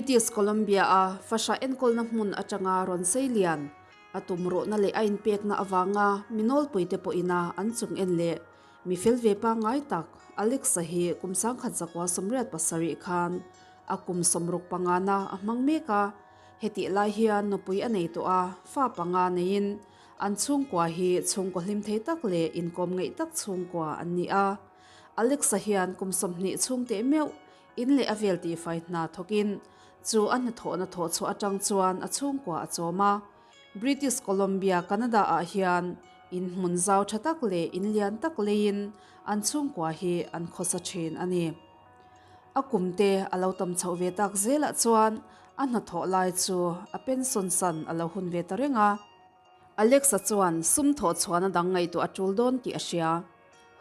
British Columbia-a fahrah enkawlna hmun atanga rawn sei lian a tumruhna leh a inpekna avanga mi nawlpuite pawhina an chung en leh mi fel ve pangngai tak Alexa hi kum 1987 khan a kum 65 na a hmang mek a. Hetih lai hian nupui a nei tawh a, fa panga neiin an chhungkua hi chhungkaw hlim thei tak leh inkawm ngeih tak chhungkua an ni a. Alexa hian kum 20 chhung teh meuh in leh a vel tihfai hna thawkin chu a hnathawhna thawh chhuah atang chuan a chhungkua a chawm a. British Columbia, Canada ah hian in hmun zau tha tak leh in lian tak leiin an chhungkua hi an khawsa thin a ni. A kumte a lo tam chhoh ve tak zelah chuan a hnathawh lai chu a pension san a lo hun ve ta reng a. Alexa chuan sum thawh chhuahna dang ngaihtuah a tul dawn tih a hria.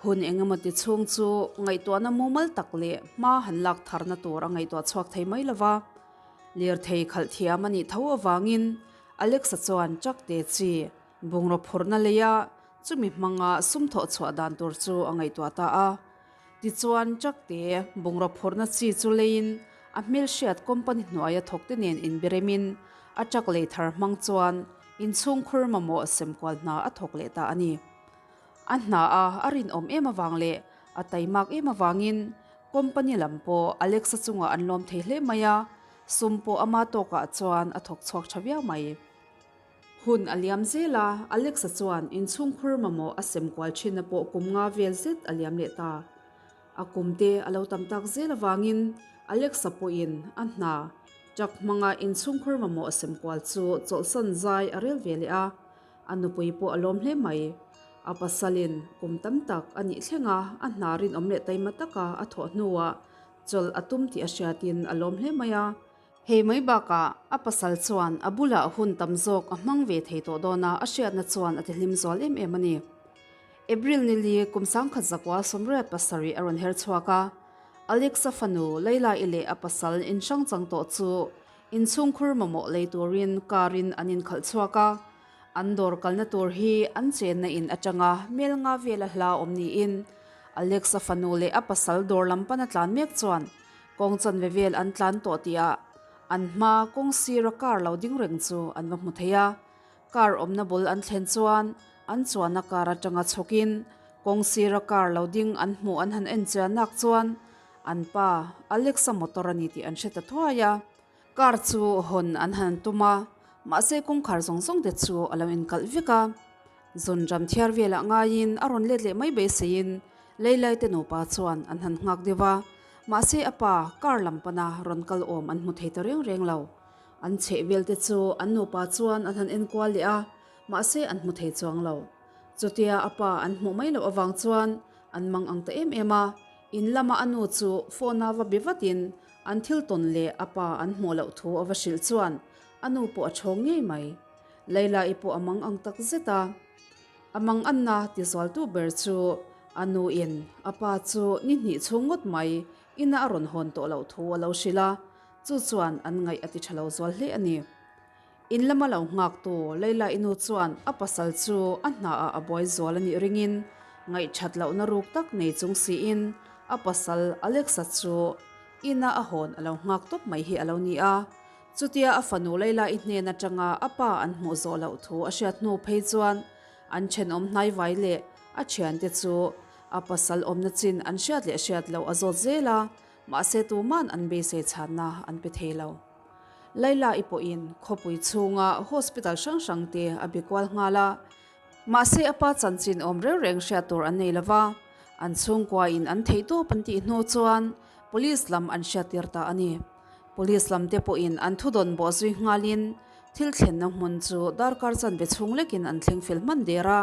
Hun engemaw ti chhung chu ngaihtuahna mumal tak leh hma han lak tharna tur a ngaihtuah chhuak thei mai lo va. Lirthei khalh thiam a nih tho avangin Alexa chuan truck te chi bungraw phurhna leia chumi hmanga sum thawh chhuah dan tur chu a ngaihtuah ta a. Tichuan truck te bungraw phurhna chi chu leiin a hmelhriat company hnuaia thawkte nen inbiremin a truck lei thar hmang chuan inchhungkhur mamawh semkual hna a thawk leh ta a ni. A hna a a rinawm em avang leh a taimak em avangin company lam pawh Alexa chungah an lawm thei hle mai a, sum pawh ama tawkah chuan a thawk chhuak tha viau mai. Hun a liam zel a, Alexa chuan inchhungkhur mamawh a sem kual thinna pawh kum nga vel zet a liam leh ta. A kum te a lo tam tak zel avangin Alexa pawhin a hna truck hmanga inchhungkhur mamawh a sem kual chu chawlhsan zai a rel ve leh a. A nupui pawh a lawm hle mai. A pasalin kum tam tak a nih thleng a, a hna rinawm leh taima taka a thawh hnuah chawlh a tum tih a hriatin a lawm hle mai a. Hei mai bakah a pasal chuan a bulah hun tam zawk a hmang ve thei tawh dawn a, a hriatna chuan a tihlim zual em em a ni. April nili kum 1987 a rawn her chhuak a, Alexa fanu Layla-i leh a pasal inhrang chang tawh chu Inchhungkhur mamawh lei turin car in an inkhalh chhuak a, an dawr kalna tur hi an chenna in atanga mel nga vela hla awm niin Alex-a fanu leh a pasal dawr lam pana tlan mek chuan kawng chanve vel an tlan tawh tihah an hma kawng sira car lo ding reng chu an va hmu thei a. Car awmna bul an thlen chuan an chuanna car atanga chhawkin kawng sira car lo ding an hmuh an han en chian nak chuan An pa, Alexa motor a ni tih an hre ta thuai a. Car chu hawn an han tum a, mahse kawngkhar zawng zawng te chu a lo inkalh vek a. Zunram thiar velah ngaiin a rawn let leh mai beiseiin Leilai te nupa chuan an han nghak deuh a, mahse a pa car lam pana rawn kal awm an hmu thei ta reng reng lo. An chheh vel te chu an nupa chuan an han enkual leh a, mahse an hmu thei chuang lo. Chutia a pa an hmuh mai loh avang chuan an mang ang ta em em a, In lama a nu chu phone a va be vatin an thil tawn leh a pa an hmuh loh thu a va hrilh chuan a nu pawh a chhawng ngei mai. Layla-i pawh a mang ang tak zet a. A mang anna ti zualtu ber chu a nu in a pa chu ni hnih chhung ngawt mai ina a rawn hawn tawh loh thu a lo hrilh a, chu chuan an ngaih a ti tha lo zual hle a ni. In lama lo nghaktu Layla-i nu chuan a pasal chu a hnaah a buai zual a nih ringin ngaihthat lohna ruk tak nei chung siin a pasal Alexa chu ina a hawn a lo nghak tawp mai hi a lo ni a. Chutia a fanu Layla-i hnen atanga a pa an hmuh zawh loh thu a hriat hnu phei chuan an thenawm hnaivai leh a thiante chu a pasal awmna chin an hriat leh hriat loh a zawt zel a, mahse tuman an beisei chhanna an pe thei lo. Layla-i pawhin khawpui chhunga hospital hrang hrang te a be kual nghal a, mahse a pa chanchin awm reng reng hriat tur an nei lova, an chhungkuain an theih tawp an tih hnu chuan police lam an hriattir ta a ni. Police lam te pawhin an thudawn bawh zui nghalin thil thlenna hmun chu darkar chanve chhung lekin an thleng fel hman der a,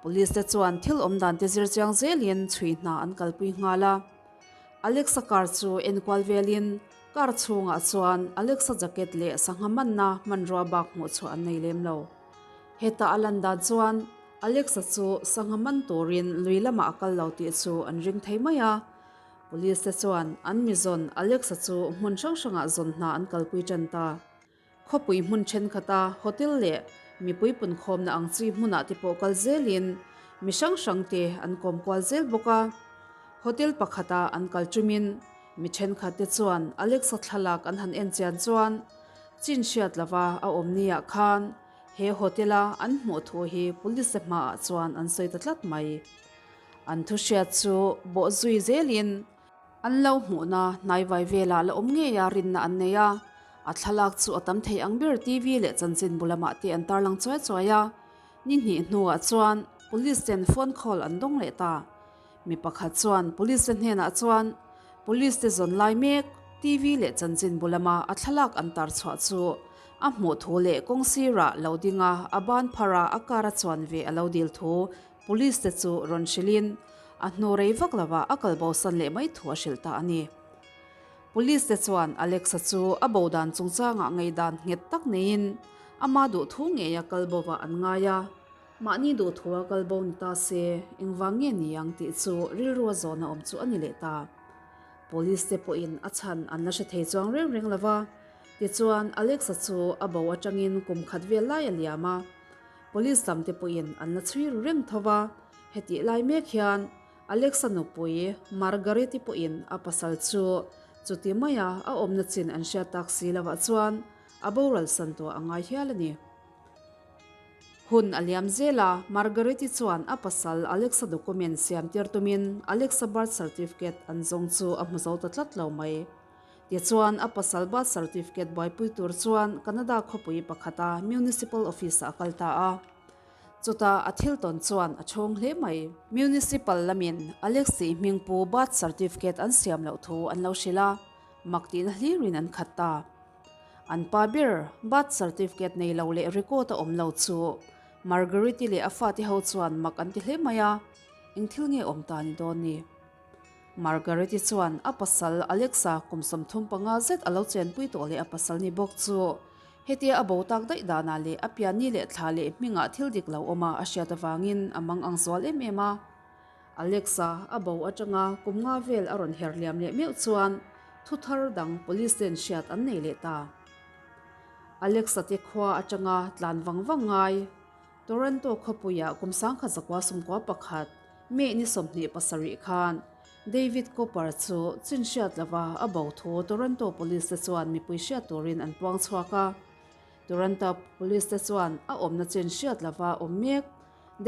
police te chuan thil awm dan te zir chiang zelin chhui hna an kalpui nghal a. Alexa car chu enkual velin Car chhungah chuan Alexa jacket leh sangha manna hmanrua bak hmuh chhuah an nei lem lo. Heta a lan dan chuan Alexa chu sangha man turin lui lamah a kal lo tih chu an ring thei mai a. Police te chuan an mi zawn Alexa chu hmun hrang hrangah zawn hna an kalpui tan ta. Khawpui hmun thenkhat-a hotel leh mipui punkhawmna ang chi hmunah te pawh kal zelin mi hrang hrang te an kawm kual zel bawk a. Hotel pakhata an kal tumin. Mi thenkhatte chuan Alexa thlalak an han en chian chuan chin hriat lova a awm niah khan he hotel-a an hmuh thu hi police te hmaah chuan an sawi ta tlat mai. An thu hriat chu bawh zui zelin an lo hmuhna hnaivai velah la awm ngeia rinna an nei a, a thlalak chu a tam thei ang ber TV leh chanchinbu lamah te an tarlang chuai chuai a. Ni hnih hnuah chuan police ten phone call an dawng leh ta. Mi pakhat chuan police te hnenah chuan police te zawn lai mek TV leh chanchinbu lama a thlalak an tar chhuah chu a hmuh thu leh kawng sirah lo dinga a ban phara a car a chuan ve a lo dil thu police te chu rawn hrilhin a hnu rei vak lovah a kal bosan leh mai thu a hrilh ta a ni. Police te chuan Alexa chu a bo dan chungchangah ngeidan nghet tak neiin ama duhthu ngeia kal bovah an ngai a. Mahni duhthua kal bo ni ta se, engvang nge ni ang tih chu rilrua zawhna awm chu a ni leh ta. Police te pawhin a chhan an la hre thei chuang reng reng lo va. Tichuan, Alexa chu a bo atangin kum khat vel lai a liam a. Police lam te pawhin an la chhui ru reng tho va. Hetih lai mek hian Alexa nupui Margaret-i pawhin a pasal chu chuti maia a awmna chin an hriat tak si lovah chuan a boral san tawh a ngai hial a ni. Hun a liam zel a, Margaret-i chuan a pasal Alexa document siam tir tumin Alexa birth certificate an zawng chu a hmu zo ta tlat lo mai. Tichuan, a pasal birth certificate buaipui tur chuan Canada khawpui pakhata municipal office-ah a kal ta a. Chutah a thil tawn chuan a chhawng hle mai. Municipal lamin Alex tih hmingpu birth certificate an siam loh thu an lo hrilh a, mak tihna hlirin an khat ta. An pa ber birth certificate nei lo leh record a awm lo chu Margaret-i leh a fate ho chuan mak an ti hle mai a, eng thil nge awm ta ni dawn ni? Margaret-i chuan a pasal Alexa kum 35 zet a lo chenpui tawh leh a pasal ni bawk chu hetia a bo tak daih danah leh a pianni leh thla leh hmingah thil dik lo awm a a hriat avangin a mang ang zual em em a. Alexa a bo atanga kum nga vel a rawn her liam leh meuh chuan thu thar dang police ten hriat an nei leh ta. Alexa te khua atanga tlan vang vang ngai Toronto khawpuiah kum 1991 May ni 27 khan David Cooper chu chin hriat lova a bo thu Toronto police te chuan mipui hriat turin an puang chhuak a. Toronto police te chuan a awmna chin hriat lova awm mek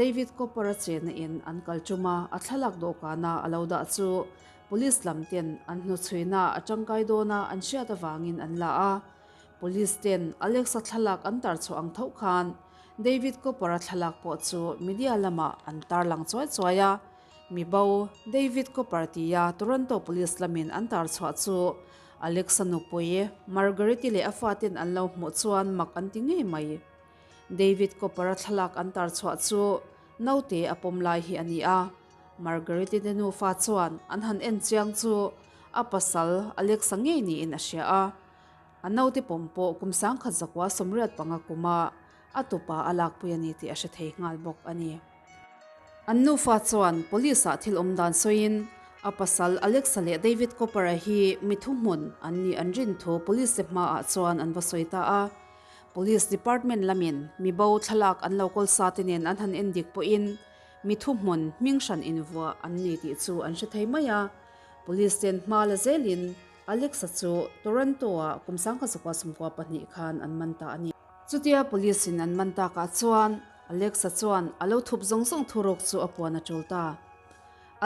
David Cooper-a chenna in an kal tum a, a thlalak dawhkana a lo dah chu Police lam ten an hnuchhuina a tangkai dawna an hriat avangin an la a. Police ten Alex-a thlalak an tar chhuah ang tho khan David Cooper-a thlalak pawh chu media lamah an tarlang chuai chuai a. Mi bo David Cooper tia Toronto Police lamin an tar chhuah chu Alex-a nupui Margaret-i leh a faten an lo hmuh chuan mak an ti ngei mai. David Cooper-a thlalak an tar chhuah chu naute a pawm lai hi a ni a. Margaret-i te nufa chuan an han en chiang chu a pasal Alex-a ngei niin a hria a. A naute pawm pawh kum 1985 kuma a tupa a lakpui a ni tih a hre thei nghal bawk a ni. An nufa chuan police-ah thil awm dan sawiin a pasal Alex-a leh David Cooper-a hi mi thuhmun an nih an rin thu police te hmaah chuan an va sawi ta a. Police department lamin mi bo thlalak an lo kawl sa te nen an han en dik pawhin mi thuhmun hming hran invuah an ni tih chu an hre thei mai a. Police ten hma la zelin Alex-a chu Toronto-ah kum 1992 khan an man ta a ni. Chutia police in an man takah chuan Alex-a chuan a lo thup zawng zawng thuruk chu a puan a tul ta.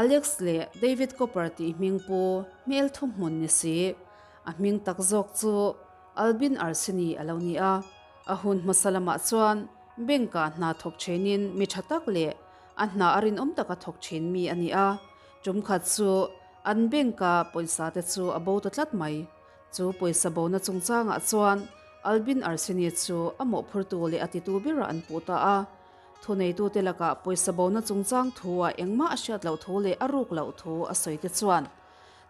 Alex leh David Cooper tih hming pu hmel thuhmun ni si, a hming tak zawk chu Albin Arsini a lo ni a. A hun hmasa lamah chuan bank-ah hna thawk thenin mi tha tak leh a hna a rinawm taka thawk thin mi a ni a. Tum khat chu an bank-a pawisa te chu a bo ta tlat mai. Chu pawisa bona chungchangah chuan Albin Arsini chu a mawhphurtu leh a titu berah an puh ta a. Thuneitute lakah pawisa bona chungchang thu-ah engmah a hriat loh thu leh a ruk loh thu a sawi te chuan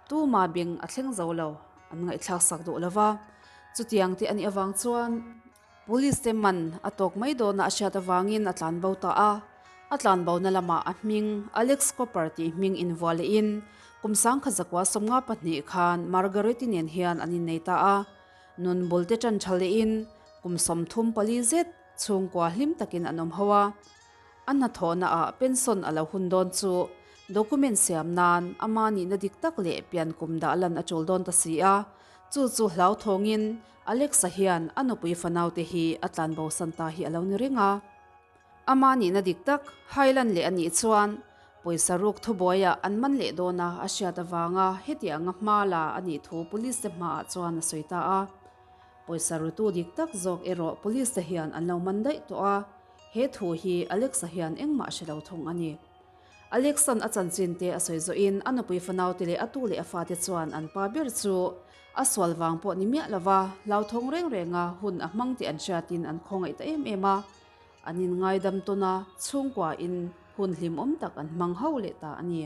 tuma beng a thleng zo lo, an ngaihthlak sak duh lo va. Chutiang te a nih avang chuan Police te man a tawk mai dawna a hriat avangin a tlan bo ta a. A tlan bona lamah a hming Alex Cooper tih hming invuah lehin kum 1952 khan Margaret-i nen hian an innei ta a. Nun bul te tan tha lehin kum 34 zet chhungkua hlim takin an awm ho a. A hnathawhnaah pension a lo hun dawn chu Document siam nan ama nihna dik tak leh pian kum dah lan a tul dawn ta si a, chu chu hlauthawngin Alexa hian a nupui fanaute hi a tlanbo san ta hi a lo ni reng a. Ama nihna dik tak hai lan leh a nih chuan pawisa ruk thubuaiah an man leh dawn a, a hriat avanga hetianga hma la a nih thu police te hmaah chuan a sawi ta a. Pawisa rutu dik tak zawk erawh police te hian an lo man daih tawh a, he thu hi Alexa hian engmah hre lo thung a ni. Alexan a chanchin te a sawi zawhin a nupui fanaute leh a tu leh a fate chuan an pa ber chu a sual vang pawh ni miah lova hlauthawng reng renga hun a hmang tih an hriatin an khawngaih ta em em a. An inngaidam tawn a, chhungkuain hun hlimawm tak an hmang ho leh ta a ni.